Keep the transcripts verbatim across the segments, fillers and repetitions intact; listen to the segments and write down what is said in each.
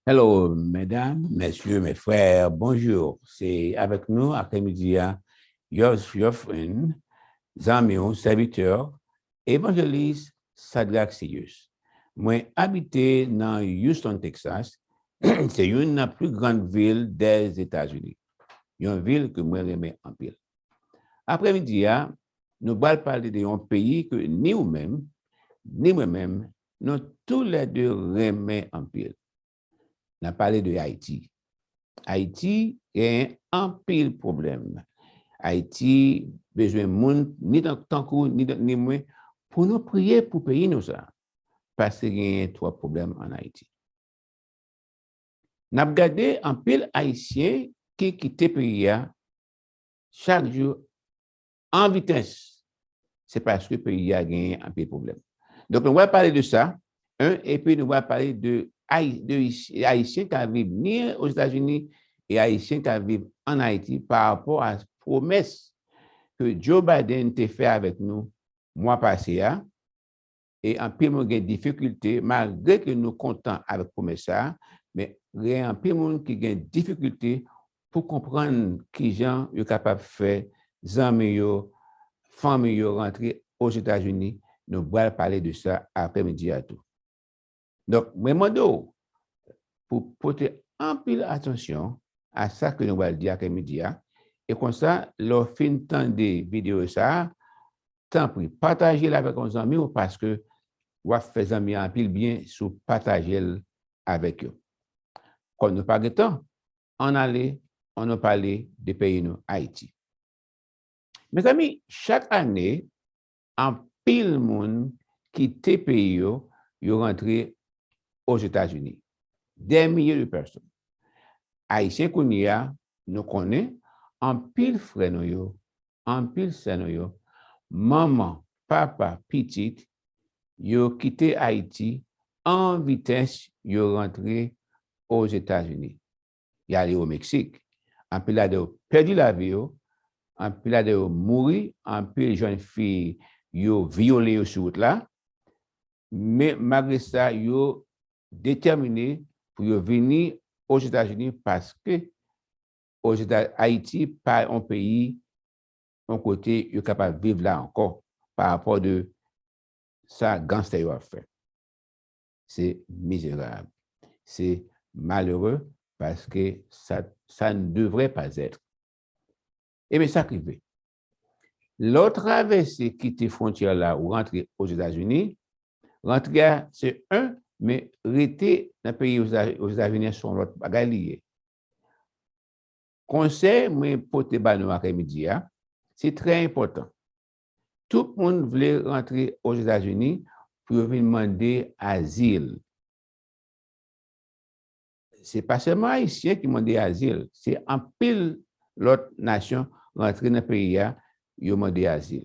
Hello, medam, mesye, mes frères, bonjou. Se avèk nou aprèmidi a, your, your friend, zanmi w, sèvitè, evanjelis Sadrac Sirius. Mwen abite nan Houston, Texas. Se youn nan pli grann vil Dèzetazini. Yon vil ke mwen renmen anpil. Aprèmidi a, nou pral pale de yon peyi ke ni ou menm, ni mwen menm, nou toulède renmen anpil. N ap pale de Ayiti. Ayiti genyen anpil pwoblèm. Ayiti bezwen moun, ni tan-, tankou, ni tan-, ni mwen, pou nou priye pou peyi nou sa. Paske genyen twòp pwoblèm ann Ayiti. N ap gade anpil Ayisyen ki kite peyi a chak jou an vitès. Se paske peyi a genyen anpil pwoblèm. Donk, nou va pale de sa, en, epi nou va pale de, Ayi-, de Ayis-, Ayisyen k ap viv ni Ozetazini e Ayisyen k ap viv ann Ayiti pa rapò a pwomès ke Joe Biden te fè avèk nou mwa pase a, e anpil moun gen difikilte, malgre ke nou kontan avèk pwomès sa a, men gen anpil moun ki gen difikilte pou konprann kijan yo kapab fè zanmi yo, fanmi yo rantre Ozetazini. Nou pral pale de sa aprèmidi a tou. Donk, mwen mande w pou pote anpil atansyon a sa ke nou pral di aprèmidi a, e konsa, lè w fin tande videyo sa a, tanpri, pataje l avèk yon zanmi w, paske w ap fè zanmi a anpil byen si w pataje l avèk yo. Kòm nou pa gen tan, ann ale, ann nou pale de peyi nou, Ayiti. Mezanmi, chak ane, anpil moun kite peyi yo, yo rantre Ozetazini. Dè milye de pèsòn. Ayisyen kounye a, nou konnen, anpil frè nou yo, anpil sè nou yo, manman, papa, pitit, yo kite Ayiti an vitès, yo rantre Ozetazini. Y ale o Meksik. Anpil ladan yo pèdi lavi yo, anpil ladan yo mouri, anpil jèn fi yo vyole yo sou wout la. Men malgre sa, yo detèmine pou yo vini Ozetazini paske Ozeta-, Ayiti pa yon peyi, yon kote yo kapab viv la ankò pa rapò de sa ganstè yo ap fè. Se mizerab. Se malere paske sa, ça ne devrait pas être. Ebyen, sa k rive. Lè w travèse kite fwontyè la, ou rantre Ozetazini, rantre a se en, men rete nan peyi Ozeta-, Ozetazini an se yon lòt bagay li ye. Konsèy mwen pote ba nou aprèmidi a, se trè enpòtan. Tout moun vle rantre Ozetazini pou yo vin mande azil. Se pa sèlman Ayisyen ki mande azil, se anpil lòt nasyon rantre nan peyi a, yo mande azil.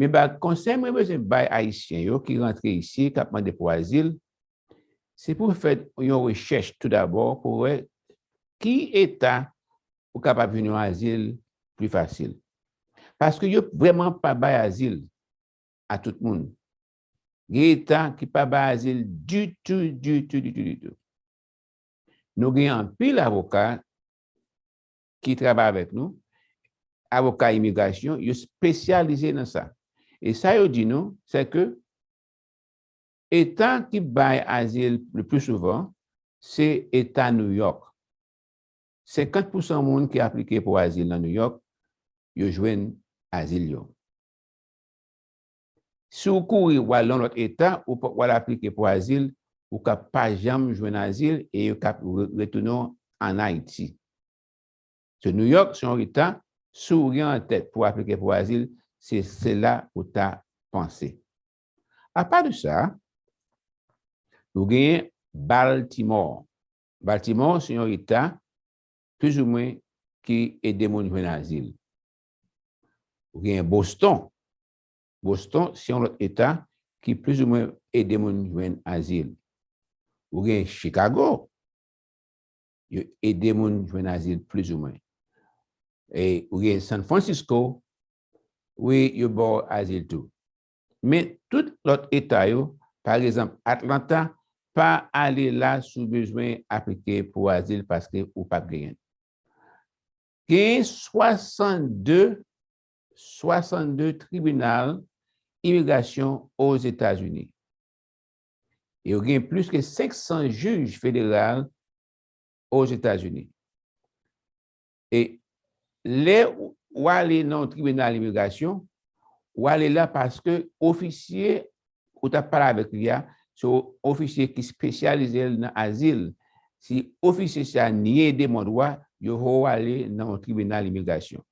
Men ba konsèy mwen bezwen bay Ayisyen yo ki rantre isi, k ap mande pou azil, se pou fè yon rechèch toudabò pou wè ki eta ou kapab jwenn yon azil pli fasil. Paske yo vrèman pa bay azil a tout moun. Gen eta ki pa bay azil ditou, ditou, ditou, ditou. Nou gen anpil avoka ki travay avèk nou, avoka imigrasyon, yo espesyalize nan sa. E sa yo di nou, se ke eta ki bay azil le pli souvan, se eta New York. Senkant pousan moun ki aplike pou azil nan New York, yo jwenn azil yo. Si w kouri w al nan lòt eta, ou p-, w al aplike pou azil, ou ka pa janm jwenn azil e yo ka re-, retounen w ann Ayiti. So, New York se yon eta, si w gen an tèt pou w aplike pou azil, se, se la ou ta panse. Apa de sa, nou genyen Baltimore. Baltimore se yon eta plizoumwen ki ede moun jwenn azil. Ou genyen Boston. Boston se yon lòt eta ki plizoumwen ede moun jwenn azil. Ou genyen Chicago. Yo ede moun jwenn azil plizoumwen. E ou genyen San Francisco, wi, yo ba w azil tou. Men tout lòt eta yo, pa egzanp, Atlanta, pa ale la si w bezwen aplike pou azil paske ou p ap genyen l. Gen swasannde, swasannde tribinal imigrasyon Ozetazini. E yo gen plis ke senk san jij federal Ozetazini. E lè w ale nan yon tribinal imigrasyon, w ale la paske ofisye ou t ap pale avèk li a, se yon ofisye ki espesyalize l nan azil. Si ofisye sa a nye demann ou a, yo fè w ale nan yon tribinal imigrasyon.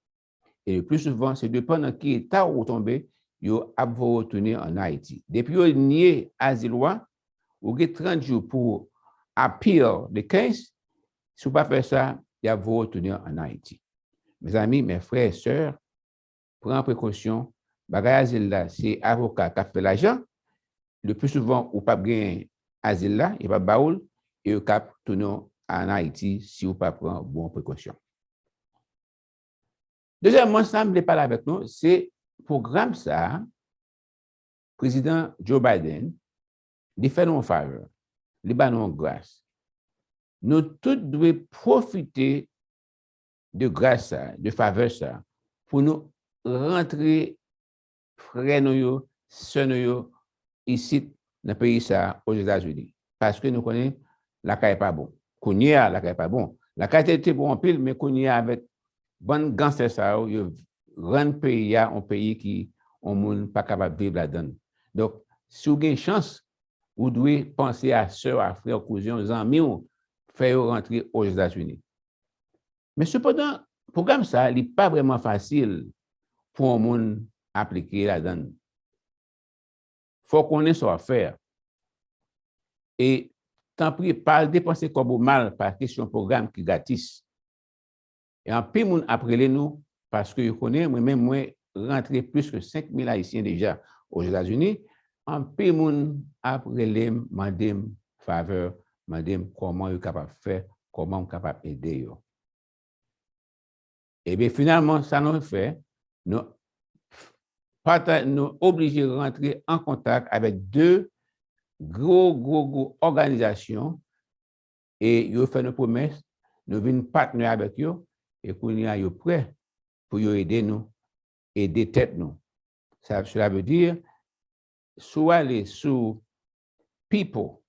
E le pli souvan, se depann nan ki eta ou tonbe, yo ap voye w tounen ann Ayiti. Depi yo nye azil ou a, ou gen trant jou pou appeal the case. Si w pa fè sa, y ap voye w tounen ann Ayiti. Mezanmi, mes frères et sœurs, pran prekosyon. Bagay azil la, se avoka k ap fè lajan. Le pli souvan, ou p ap gen azil la, yo p ap ba ou l, e yo k ap tounen w ann Ayiti si w pa pran bon prekosyon. Dezyèmman, sa m vle pale avèk nou, se pwogram sa a, Prezidan Joe Biden, li fè nou yon favè, li ba nou yon gras. Nou tout dwe pwofite de gras sa, de favè sa, pou nou rantre frè nou yo, sè nou yo, isit nan peyi sa, Ozetazini. Paske nou konnen lakay pa bon. Kounye a, lakay pa bon. Lakay te, te bon anpil, men kounye a, avèk bann gangstè sa yo, yo rann peyi a yon peyi ki yon moun pa kapab viv ladan l. Donk, si w gen chans, ou dwe panse a sè w, a frè w, kouzen w, zanmi w, fè yo rantre Ozetazini. Men sepandan, pwogram sa a, li pa vrèman fasil pou yon moun aplike ladan l. Fò w konnen sa w ap fè a. E tanpri, pa al depanse kòb ou mal, paske se yon pwogram ki gratis. E anpil moun ap rele nou, paske yo konnen mwen menm mwen rantre plis ke senk mil Ayisyen deja Ozetazini. Anpil moun ap rele m, mande m favè, mande m kòman yo kapab fè, kòman m kapab ede yo. Ebyen, finalman, sa nou fè, nou pata-, nou oblije rantre an kontak avèk de gwo, gwo, gwo òganizasyon, e yo fè nou pwomès, nou vin patnè avèk yo, e kounye a yo prè pou yo ede nou, ede tèt nou. Sa, cela veut dire, si w ale sou People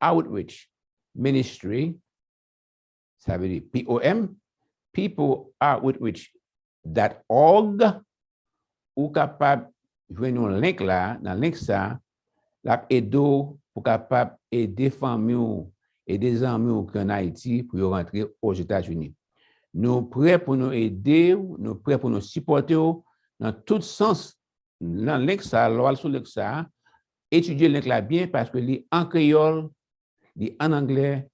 Outreach Ministry, sa vle di P O M, people outreach dot org, ou kapab jwenn yon link la, nan link sa, l ap ede w pou kapab ede fanmi w, ede zanmi w ki ann Ayiti pou yo rantre Ozetazini. Nou prè pou nou ede w, nou prè pou nou sipòte w nan tout sans. Nan link sa, lè w al sou link sa, etidye link la byen paske li an kreyòl, li an anglè,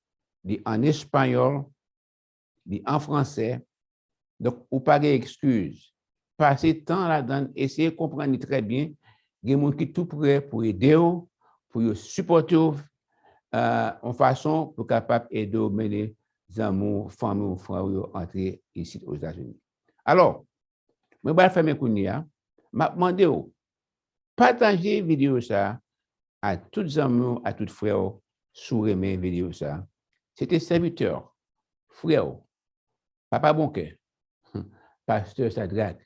li an espayòl, li an fransè. Donk, ou pa gen ekskiz. Pase tan ladan l, eseye konprann li trè byen. Gen moun ki tou prè pou ede w, pou yo sipòte w, euh, yon fason pou kapab ede w mennen zanmi w, fanmi w, frè w yo antre isit Ozetazini. Alò, mwen pral fèmen kounye a. M ap mande w, pataje videyo sa a a tout zanmi w, a tout frè w, si w renmen videyo sa a. Se te sèvitè w, frè w, papa bon kè, pastè Sadrak,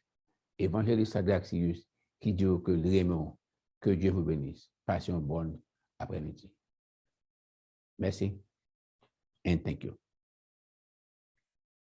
evanjelis Sadrak Sirius, ki di w ke l renmen w. Que Dieu vous bénisse. Pase yon bòn aprèmidi. Mèsi and thank you.